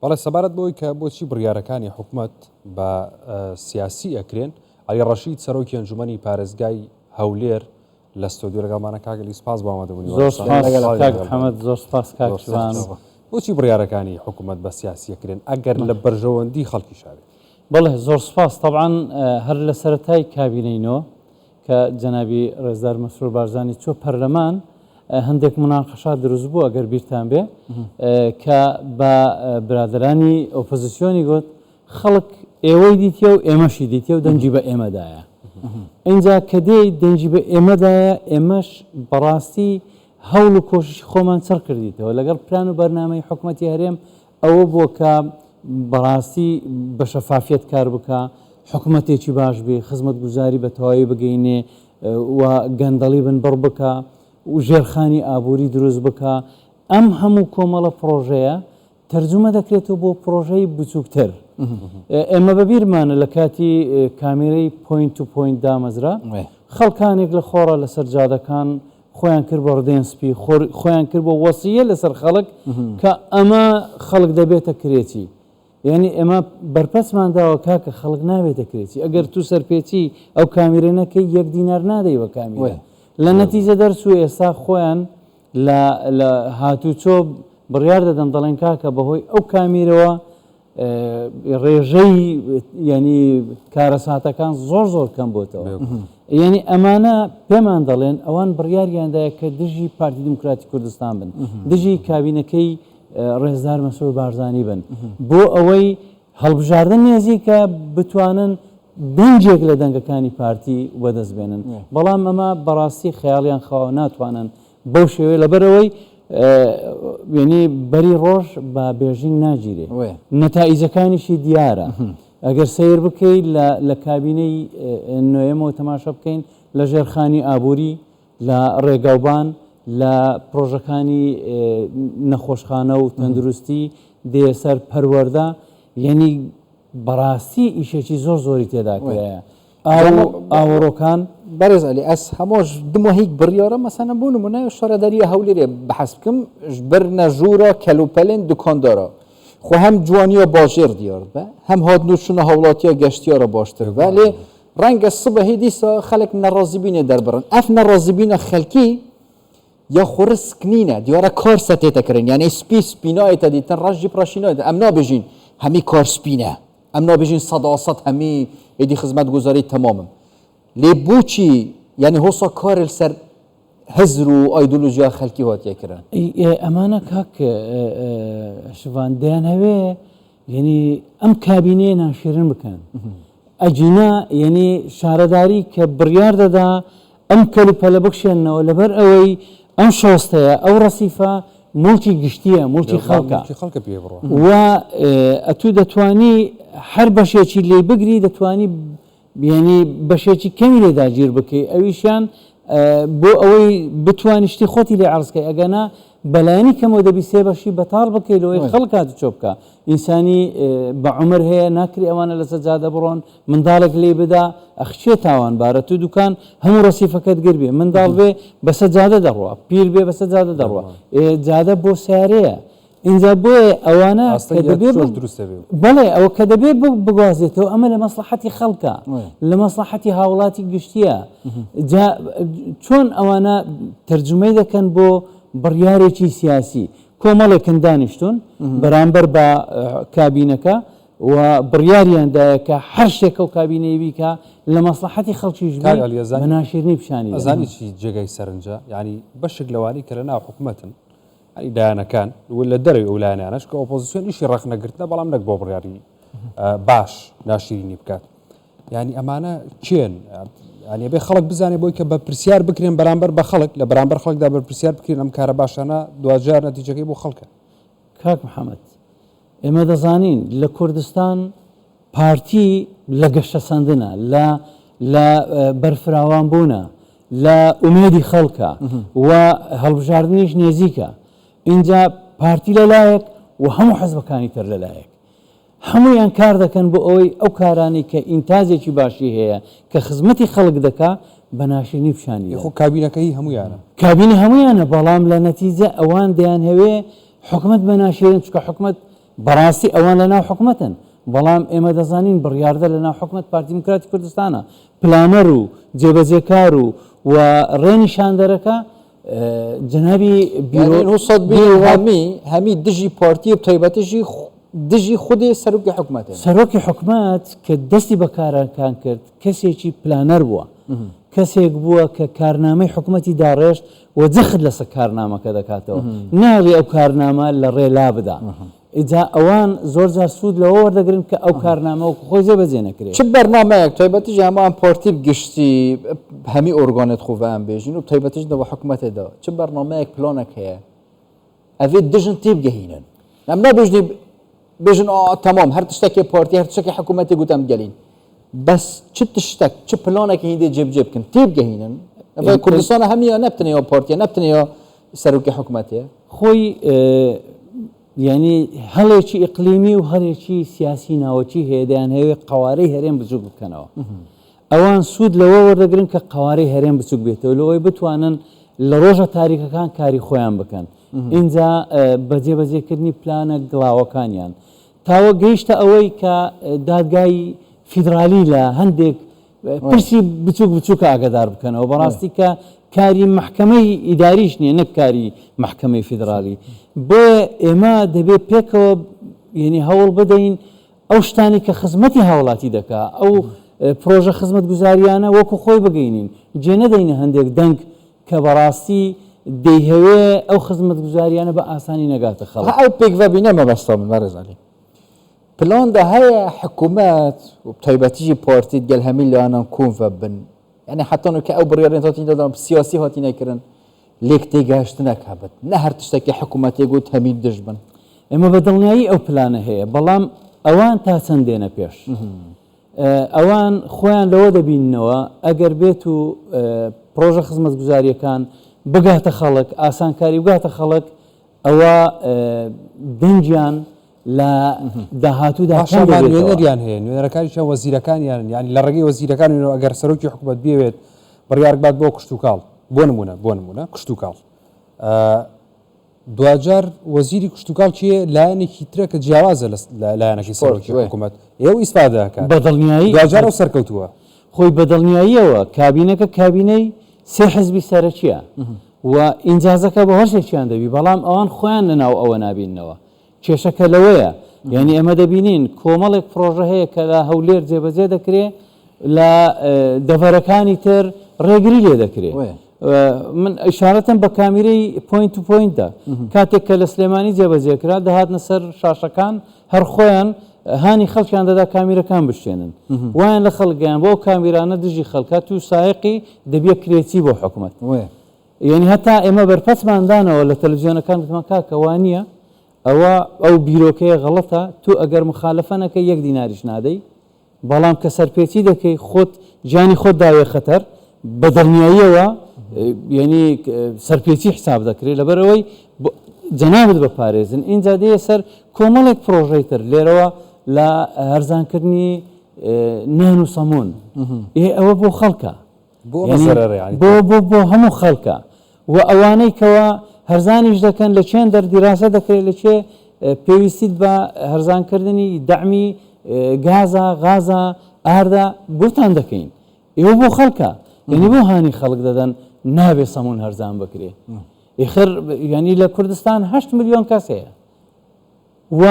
بەڵێ سەبارەت بەوەی کە بۆچی بڕیارەکانی حکومەت بە سیاسی ئەکرێن، عەلی ڕەشید سەرۆکی ئەنجومەنی پارێزگای هەولێر لە ستۆدیۆ لەگەڵمانە. کاک عەلی سپاس بۆ ئامادەبوونی زۆر سوپاس کاک محەمەد، زۆر سپاس کاک شوان. بۆچی بڕیارەکانی حکومەت بە سیاسی ئەکرێن ئەگەر لە بەرژەوەندی خەڵکیشا بێت؟ بەڵێ زۆر سپاس. تەبعەن هەر لە سەرەتای کابینەی نۆ کە جەنابی ڕێزدار مەسرور بارزانی چووە پەرلەمان هەندێک مناقەشات دروست بوو ئەگەر بیرتان بێ کە بە برادەرانی ئۆپۆزیسیۆنی گوت خەڵک ئێوەی دیتیە و ئێمەشی دیتیە و دەنگی بە ئێمەدایە اینجا کە دێی دەنگی بە ئێمەدایە ئێمەش بەڕاستی هەوڵ و کۆششی خۆمان چڕ کردیتەوە لەگەڵ پلان و بەرنامەی حکومەتی هەرێم ئەوە بووە کە بەڕاستی بە شەفافیەت کار بکا، حکومەتێکی باش بێ، خزمەتگوزاری بە تەواوی بگەینێ و گەندەڵی بنبڕ بکا و ژێرخانی ئابووری دروست بکا. ئەم هەموو کۆمەڵە پڕۆژەیە تەرجومە دەکرێتەوە بۆ پڕۆژەی بچووکتر. ئێمە بە بیرمانە لە کاتی کامێرەی point to point دامەزرا، خەڵکانێک لە خۆڕا لەسەر جادەکان خۆیان کرد بە ڕدێن سپی، خۆیان کرد بە وەسیە لەسەر خەڵک کە ئەمە خەڵک دەبێتە کرێچی. یعنی ئێمە بەرپەرچمان داوە کاکە خەڵک نابێتە کرێچی، ئەگەر تو سەرپێچی ئەو کامیرە نەکەی یەک دینار نادەی بە کامیرە. لە نەتیجە دەرچوو ئێستا خۆیان لە هاتوچۆ بڕیار دەدەن دەڵێن کاکە بەهۆی ئەو کامیرەوە ڕێژەی یعنی کارەساتەکان زۆر زۆر کەم بۆتەوە یعنی ئەمانە پێمان دەڵێن ئەوان بڕیاریاندایە کە دژی پارتی دیموکراتی کوردستان بن دژی کابینەکەی ڕێزدار مەسرور بارزانی بن بۆ ئەوەی هەڵبژاردن نێزیکە بتوانن دەنگێک لە دەنگەکانی پارتی وەدەست بێنن بەڵام ئەمە بەڕاستی خەیاڵیان خەواوە ناتوانن بەو شێوەیە لەبەرئەوەی یەنی بەری ڕۆژ بە بێژینگ ناگیرێ نەتائیجەکانیشی دیارە ئەگەر سەیر بکەیت لە کابینەی نۆیەمەوە تەماشا بکەین لە ژێرخانی ئابووری لە ڕێگاوبان لە پرۆژەکانی نەخۆشخانە و تەندروستی دێ سەر پەروەردە یەنی بەڕاستی ئیشێکی زۆر زۆری تێدا کرایە ئاو ئاوەڕۆکان. بەرێز عەلی ئەس هەمۆش دمۆ هیک بڕیارە مەسەنە بۆ نمونە شارەداریە هەولێرێ بەحس بکەم برنە ژوورە کەلوپەلێن دوکاندارا خۆ هەم جوانیە باژێر دیار بە هەم هاتن و چونە هاوڵاتیە گەشتیارە باشتر بە لێ ڕەنگە سبەهی دیسا خەلک نەڕازیبینێ دەربڕن ئەف نەڕازیبینە خەلکی یا خۆ ڕسک نینە دیارە کار سەتێتە کرن یانێ سپی سپی نایێتە دیتن ڕەش جیپ ڕەشی نایێتە ئەم نابێژین هەمی کار سپینە ئەم نابێژین سەدا سەد هەمی ئێدی خزمەتگوزاری تەمامم لێ بۆچی یانی هۆسا کار لەسەر هزر و ئایدۆلۆژیا خەلکی هاتیە کرن. ئەمانە کاک شڤان دەیانهەوێ یەنی ئەم کابینەیە ناشیرن بکەن ئەگینا یەنی شارەداری کە بڕیار دەدا ئەم کەلوپەلە بکشێننەوە لەبەر ئەوەی ئەم شۆستەیە ئەو ڕەسیفە موڵکی گشتیە موڵکی خەڵکە خەڵکە پێ بڕۆ و ئەتوو دەتوانی هەر بەشێکی لێی بگری دەتوانی یانی بەشێکی کەمی لێ داگیر بکەی ئەویشیان بۆ ئەوەی بتوانی شتی خۆتی لێ عەرز کەی ئەگەنا بەلایەنی کەمەوە دەبی سێ بەشی بەتاڵ بکەی لەوەی خەڵک هاتوچۆ بکا ئینسانی بە عومر هەیە ناکری ئەوانە لەسەر جادە بڕۆن منداڵێک لێی بدا ئەخ کێ تاوانبارە تو دوکان هەموو ڕەسیفەکەت گر بێ منداڵ بێ بەسەر جادە دەڕوا پیر بێ بەسەر جادە دەڕوا ئێ جادە بۆ سیارەیە ئینجا بۆیە ئەوانە کە دەبێ بەڵێ ئەوە کە دەبێ بگوازێتەوە ئەمە لە مەسڵەحەتی خەڵکە لە مەسڵەحەتی هاوڵاتی گشتیە جا چۆن ئەوانە تەرجومەی دەکەن بۆ بڕیارێکی سیاسی کۆمەڵێکن دانیشتون بەرامبەر بە کابینەکە و بڕیاریان دایە کە هەر شتێک ئەو کابینەی بیکا لە مەسڵەحەتی خەڵکیش بێ بە ناشیرنی پیشانی دەدەن. ئەزانی چی جێگای سەرنجە یانی بەشێک لەوانەی کە لە ناو حکومەتن یانی لایەنەکان و لە دەرەوەی ئەو لایەنانەش کە ئۆپۆزیسیۆن ئیشی ڕەخنەگرتنە بەڵام نەک بۆ بڕیاری باش ناشیرینی بکات یعنی ئەمانە کێن یعنی بێ خەڵک بزانێ بۆی کە بە پرسیار بکرێن بەرامبەر بە خەڵک لە بەرامبەر خەڵکدا بەرپرسیار بکرێن ئەم کارە باشانە دواجار نەتیجەکەی بۆ خەڵکە. کاک محەمەد ئێمە دەزانین لە کوردستان پارتی لە گەشەسەندنە، لە لە بەرفراوانبوونە، لە ئومێدی خەڵکە و هەڵبژاردنیش نێزیکە. ئینجا پارتی لە لایەک و هەموو حزبەکانی تر لە لایەک. هەموویان کار دەکەن بۆ ئەوەی ئەو کارانەی کە ئینتاجێکی باشی هەیە، کە خزمەتی خەڵک دەکا، بە ناشرینی پیشانی دەن. خۆ کابینەکە هی هەموویانە. کابینە هەموویانە، بەڵام لە نەتیجە ئەوان دەیانهەوێ حکومەت بە ناشرین، چونکە حکومەت. بەڕاستی ئەوان لە ناو حکومەتن، بەڵام ئێمە دەزانین بڕیاردەر لە ناو حکومەت پارتی دیموکراتی کوردستانە، پلانەر و جێبەجێکار و و ڕێنیشاندەرەکە جەنابی بیرۆ یانی نوسەد بی هەمی هەمی دژی پارتی و تایبەتیشی دژی خودی سەرۆکی حکومەتێ. سەرۆکی حکومەت کە دەستی بە کارەکان کرد کەسێکی پلانەر بووە، کەسێک بووە کە کارنامەی حکومەتی داڕێشت و جەخت لەسەر کارنامەکە دەکاتەوە، نایەڵی ئەو کارنامە لە ڕێ لابدا. ئیجا ئەوان زۆر جار سوود لەوە وەردەگرن کە ئەو کارنامە وەکو خۆی جێبەجێ نەکرێ. چ بەرنامەیەک تایبەتیش هەمان پارتی بگشتی هەمی ئۆرگانێت خۆ ئەم بێژین و تایبەتیش دەوە حکومەتێدا چ بەرنامەیەک پلانێک هەیە ئەڤێ دژن تێبگەهینن ئەم نابێژنی بێژن ئا تەمام هەر تشتێکی پارتی هەر تشتێکی حکوومەتی گوتم گەلین بەس چ تشتێک چ پلانێک هیندێ جێبجێ بکەن تێبگەهینن ئەڤێ کوردستانە هەمیە نەبتنێ یا پارتیە نەبتنێ یا سەرۆکی حکوومەتێ. خۆی یانی هەڵێکی ئیقلیمی و هەڵێکی سیاسی ناوەکی هەیە دەیانهەوێ قەوارەی هەرێم بچووک بکەنەوە. ئەوان سوود لەوە وەردەگرن کە قەوارەی هەرێم بچووک بێتەوە لەوەی بتوانن لە ڕۆژە تاریکەکان کاری خۆیان بکەن ئینجا بە جێبەجێکردنی پلانە گڵاوەکانیان تاوە گەیشتە ئەوەی کە دادگای فیدرالی لە هەندێک پرسی بچووک بچووک ئاگدار بکەنەوە بەڕاستی کە کاری مەحکەمەی ئیداریش نییە نەک کاری مەحکەمەی فیدرالی بۆیە ئێمە دەبێت پێکەوە یعنی هەوڵ بدەین ئەو شتانەی کە خزمەتی هاوڵاتی دەکا، ئەو پرۆژە خزمەتگوزارییانە وەکو خۆی بگەینین، جێ نەدەینە هەندێک دەنگ کە بەڕاستی دەیهەوێ ئەو خزمەتگوزارییانە بە ئاسانی نەگاتە خەڵک. ئەو پێکڤە بینە مەبەستا من بەڕێز عەلی. پلان دا هەیە حکوومەت و تایبەتیژی پارتی گەل هەمی لایەنان کۆمڤە بن یعنی حتا نوکە ئەو بڕیارێن هاتین دادان سیاسی هاتینە کردن لێک تێگەهشتنەک هەبت نە هەر تشتێکی حکوومەتێ گوت هەمی دژ بن. ئێمە بە دڵنیایی ئەو پلانە هەیە، بەڵام ئەوان تا چەند دێنە پێش؟ ئەوان خۆیان لەوە دەبیننەوە ئەگەر بێت و پرۆژە خزمەتگوزارییەکان بگاتە خەڵک، ئاسانکاری بگاتە خەڵک، ئەوە دەنگیان لە داهاتوودا باشە کەم ئەمان دەبێتەوە. نوێنەریان هەیە، نوێنەرەکانیشیان وەزیرەکانیانن، یانی لە ڕێگەی وەزیرەکانیانەوە ئەگەر سەرۆکی حکوومەت بیەوێت بڕیارێک بات بۆ کشتوکاڵ، بۆ نموونە، بۆ نموونە کشتوکاڵ، دواجار وەزیری کشتوکاڵ کێیە؟ لایەنێکی ترە کە جیاوازە لە لایەنەکەی سەرۆکی حکوومەت، ئێ ئەو ئیسفادە ئەکات. بە دڵنیایی دواجار ئەو سەرکەوتووە. خۆی بە دڵنیاییەوە کابینەکە کابینەی سێ حزبی سەرەکییە و ئینجازەکە بۆ هەرسێکیان دەبی، بەڵام ئەوان خۆیان لەناو ئەوە نابیننەوە. کێشەکە لەوەیە یانی ئێمە دەبینین کۆمەڵێک پرۆژە هەیە کە لە هەولێر جێبەجێ دەکرێ لە دەڤەرەکانی تر ڕێگری لێ دەکرێ. من ئیشارەتم بە کامیرەی point to point دا کاتێک کە لە سلێمانی جێبەجێ کرا دەهاتنە سەر شاشەکان هەر خۆیان هانی خەڵکیان دەدا کامیرەکان بشتێنن وایان لە خەڵک گەیان بۆ ئەو کامیرانە دژی خەڵکە تو سایەقی دەبیە کرێچی بۆ حکومەت. یەعنی هەتا ئێمە بەرپەچمان دانەوە لە تەلەفزیۆنەکان گوتمان کاکە وا نییە ئەوە ئەو بیرۆکەیە غەڵەتە تۆ ئەگەر مخالفە نەکەی یەک دیناریش نادەی بەڵام کە سەرپێچی دەکەی خۆت گیانی خۆت داوێ خەتەر بە دڵنیاییەوە یعنی سەرپێچی حساب دەکرێت لەبەرئەوەی جەنابت بەپارێزن ئینجا دێیە سەر کۆمەڵێک پرۆژەی تر لێرەوە لە هەرزانکردنی نان و سەمون ئێ ئەوە بۆ خەڵکە بۆ ئەمە زەرەرە یانی بۆ بۆ بۆ هەموو خەڵکە و ئەوانەی کەوا هەرزانیش دەکەن لە چێن دەر دیراسە دەکرێت لە چێ پێویستیت بە هەرزانکردنی دەعمی گازە غازە ئاردە بۆتان دەکەین ئێوە بۆ خەڵکە یعنی بۆ هانی خەڵک دەدەن نابێ سەمون هەرزان بکرێ ئیخر یعنی لە کوردستان 8 ملیۆن کەس هەیە و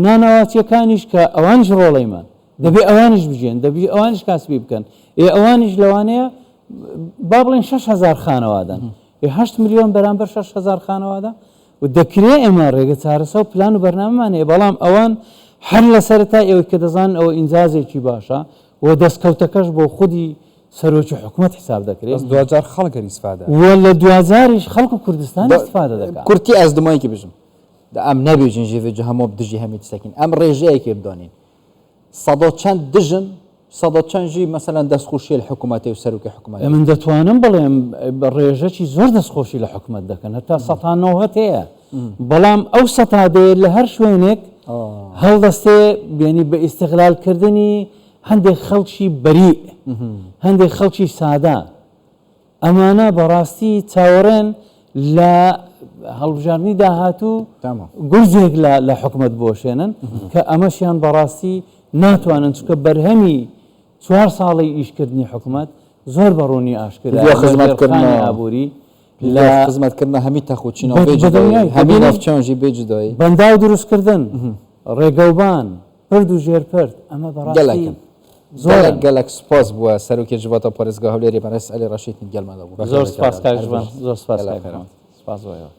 نانەواچیەکانیش کە ئەوانیش ڕۆڵەیمان دەبێ ئەوانیش بژێن دەبی ئەوانیش کاسبی بکەن ئێ ئەوانیش لەوانەیە با بڵێن 6هزار خانەوادەن ئێ 8 ملیۆن بەرامبەر 6هزار خانەوادە و دەکرێ ئێمە ڕێگە چارەسە و پلان و بەرنامەمان هەیە بەڵام ئەوان هەر لە سەرەتای ئەوەی کە دەزانن ئەوە ئینجازێکی باشە و دەستکەوتەکەش بۆ خودی سەرۆکی حکومەت حساب دەکرێت بەس دواجار خەڵک هەر ئیسفادە و لە دواجاریش خەڵک و کوردستان ئیسفادە دەکات. کورتی ئەز دمایکی بژم دە ئەم نەبێژین ژێ ڤێ هەمۆ دژی هەمی تسەکین ئەم ڕێژەیەکێ بدانین سەدا چەند دژن سەدا چەند ژی مەسەلەن دەستخۆشیە لە حکوومەتێ و سەرۆکی حکوومەتێ. من دەتوانم بڵێم بە ڕێژەکی زۆر دەستخۆشی لە حکومەت دەکەن هەتا سەتا نۆهەت هەیە بەڵام ئەو سەتا دەیە لە هەر شوێنێک هەڵدەستێ یعنی بە ئیستغلالکردنی هەندێک خەڵکی بەریء هەندێک خەڵکی سادە ئەمانە بەڕاستی چاوەڕێن لە هەڵبژاردنی داهاتوو گورزێک لە حکومەت بوەشێنن کە ئەمەشیان بەڕاستی ناتوانن چونکە بەرهەمی چوار ساڵەی ئیشکردنی حکومەت زۆر بە ڕوونی ئاشکرایە خزمەتکردنی ئابووری لە خزمەتکردنە هەمی تەخوچینەوە هەمی ناوچانژی بێ جودایی بەنداو دروستکردن ڕێگەوبان پرد و ژێرپرد ئەمە بەڕاستی زۆر گەلەک سوپاس بووە سەرۆکی جڤاتا پارێزگا هەولێری بەڕێز عەلی ڕەشید گەلماندا بوو. زۆر سوپاس کاک ژوان زۆر سوپاس کاک سوپاس بۆ ئێوە.